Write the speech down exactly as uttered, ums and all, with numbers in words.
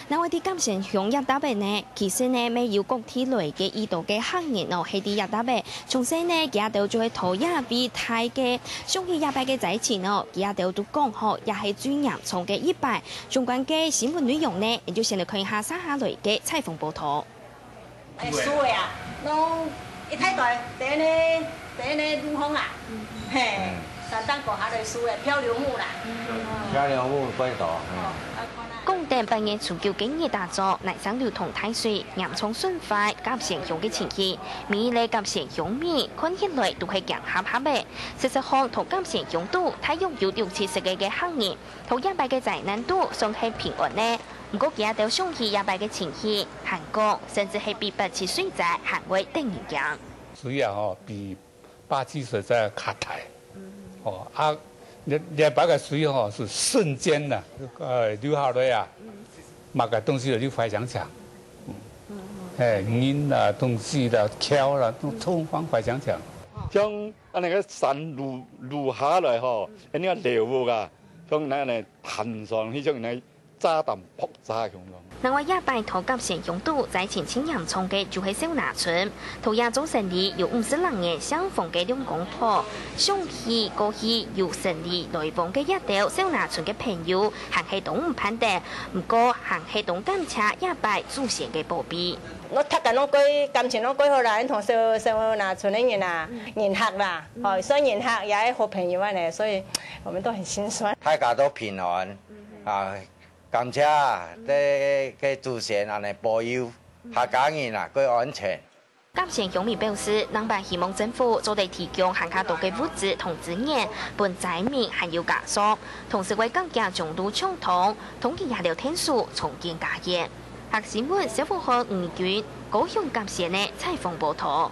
另外，在柑山鄉這搭仔呢，其實呢，乜有各地來个已多个客人哦，係在這搭仔。從細呢，佢兜就係討這位大个，想起這擺个災情哦，佢兜都講吼，也係最嚴重个一擺。相關个新聞內容呢，你就先來看一下接下來个採訪報導。 欸，樹仔啊，攏一大堆，在呢，在呢路項啊，嘿，山頂高下个樹仔，漂流木啦。漂流木過多，嗯。講等八月初九个日打早，泥石流同大水嚴重損壞柑山鄉个情形，每一個柑山鄉民看起來都係驚嚇嚇仔。事實上，在柑山鄉肚，大約有六七十個个客人，在這擺个災難肚算係平安呢。 毋過佢兜想起這擺个情形，還講，甚至係比八七水災還會得人驚。水啊吼，比八七水災較大。哦，啊，這，這擺个水吼，係瞬間呐，呃，流下來啊，麼个東西就壞淨淨。嗯。哎，人啊，東西啦，橋啦，都通通壞淨淨。像恁呢个山流，流下來吼，恁呢个流木啊，像恁呢彈上去，像恁呢 炸彈爆炸共樣。另外，這擺在柑山鄉肚災情盡嚴重个就係秀林村，在這做生理有五十零年姓黃个兩公婆，想起過去有生理來往个這兜秀林村个朋友，還係當毋盼得，毋過還係當感謝這擺祖先个保庇。𠊎大家攏過，感情攏過好啦，𠊎同秀，秀林村个人啊，人客啦，哦，算人客，也係好朋友恁呢，所以我們都很心酸。大家都平安啊， 感謝這个祖先恁呢保佑客家人啊，過安全。柑山鄉民表示，另擺希望政府做得提供還較多个物資同資源，分災民還有家屬，同時會降價將路暢通，同時也了天數重建家園。客新聞小武漢、吳君，高雄柑山个採訪報導。